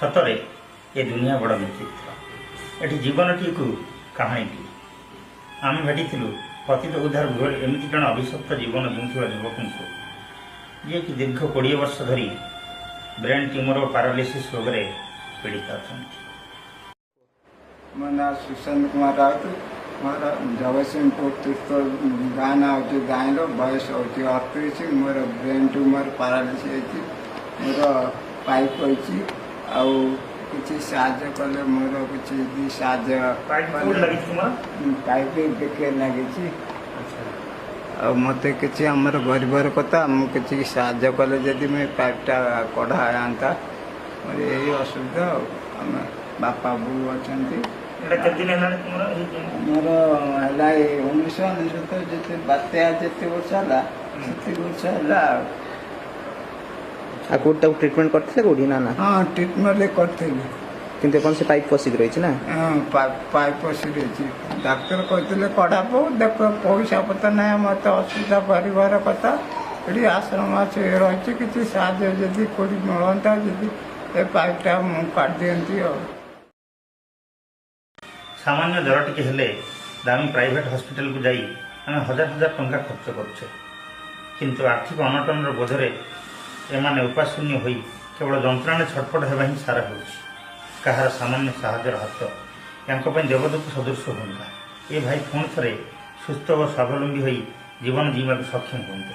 ସତରେ ଏ ଦୁନିଆ ବଡ଼ ବିଚିତ୍ର। ଏଠି ଜୀବନଟିକୁ କାହାଣୀଟିଏ। ଆମେ ଭେଟିଥିଲୁ ପତିତ ଉଦ୍ଧାର ଗୃହରେ ଏମିତି ଜଣେ ଅଭିଶପ୍ତ ଜୀବନ ଜିଉଁଥିବା ଯୁବକଙ୍କୁ, ଯିଏକି ଦୀର୍ଘ 20 ବର୍ଷ ଧରି ବ୍ରେନ୍ ଟ୍ୟୁମର ଓ ପାରାଲିସିସ୍ ରୋଗରେ ପୀଡ଼ିତ ଅଛନ୍ତି। ମୋ ନାଁ ସୁଶାନ୍ତ କୁମାର ରାଉତ। ମୋର ଜଗତସିଂହପୁର ତିର୍ତ୍ତୋଲ ଗାଁ, ନାଁ ହେଉଛି ଗାଈର। ବୟସ ହେଉଛି 38। ମୋର ବ୍ରେନ୍ ଟ୍ୟୁମର ପାରାଲିସିସ୍ ହେଇଛି, ମୋର ପାଇପ୍ ହୋଇଛି। ଆଉ କିଛି ସାହାଯ୍ୟ କଲେ ମୋର କିଛି ଯଦି ସାହାଯ୍ୟ ପାଇପ୍ କୋଉଠି ଲାଗିଛି ତୁମର? ପାଇପ୍ ବେକରେ ଲାଗିଛି। ଆଉ ମୋତେ କିଛି, ଆମର ଗରିବର କଥା, ମୁଁ କିଛି ସାହାଯ୍ୟ କଲେ ଯଦି ମୁଁ ପାଇପ୍ଟା କଢ଼ା ଯାଆନ୍ତା। ମୋର ଏଇ ଅସୁବିଧା। ଆଉ ଆମେ ବାପା ବୋଉ ଅଛନ୍ତି। ଏଇଟା କେତେ ଦିନ ହେଲାଣି ତୁମର ହେଇଛି? ମୋର ହେଲା ଏଇ 1999, ଯେତେ ବାତ୍ୟା ଯେତେ ବର୍ଷ ହେଲା ସେତିକି ବର୍ଷ ହେଲା। ଆଉ ଆଉ କୋଉଠି ତାକୁ ଟ୍ରିଟମେଣ୍ଟ କରିଥିଲେ କୋଉଠି ନା ନା? ହଁ, ଟ୍ରିଟମେଣ୍ଟ କରିଥିଲି। କିନ୍ତୁ ଆପଣ ସେ ପାଇପ୍ ପଶିକି ରହିଛି ନା? ହଁ, ପାଇପ୍ ପଶି ରହିଛି। ଡାକ୍ତର କହିଥିଲେ କଢ଼ାବ। ଦେଖ, ପଇସା ପତ୍ର ନାହିଁ, ମୋତେ ଅସୁବିଧା, ଗରିବର କଥା। ଏଠି ଆଶ୍ରମ ଅଛି, ରହିଛି। କିଛି ସାହାଯ୍ୟ ଯଦି କୋଉଠି ମିଳନ୍ତା, ଯଦି ଏ ପାଇପ୍ଟା ମୁଁ କାଢ଼ିଦିଅନ୍ତି। ଆଉ ସାମାନ୍ୟ ଜ୍ୱର ଟିକେ ହେଲେ ଦାମୀ ପ୍ରାଇଭେଟ୍ ହସ୍ପିଟାଲକୁ ଯାଇ ଆମେ ହଜାର ହଜାର ଟଙ୍କା ଖର୍ଚ୍ଚ କରୁଛେ, କିନ୍ତୁ ଆର୍ଥିକ ଅନଟନର ବୋଧରେ ଏମାନେ ଉପାୟଶୂନ୍ୟ ହୋଇ କେବଳ ଯନ୍ତ୍ରଣାରେ ଛଟପଟ ହେବା ହିଁ ସାର ହେଉଛି। କାହାର ସାମାନ୍ୟ ସାହାଯ୍ୟର ହାତ ୟାଙ୍କ ପାଇଁ ଦେବଦୂତ ସଦୃଶ ହୁଅନ୍ତା। ଏ ଭାଇ ପୁଣି ଥରେ ସୁସ୍ଥ ଓ ସ୍ୱାବଲମ୍ବୀ ହୋଇ ଜୀବନ ଜିଇବାକୁ ସକ୍ଷମ ହୁଅନ୍ତେ।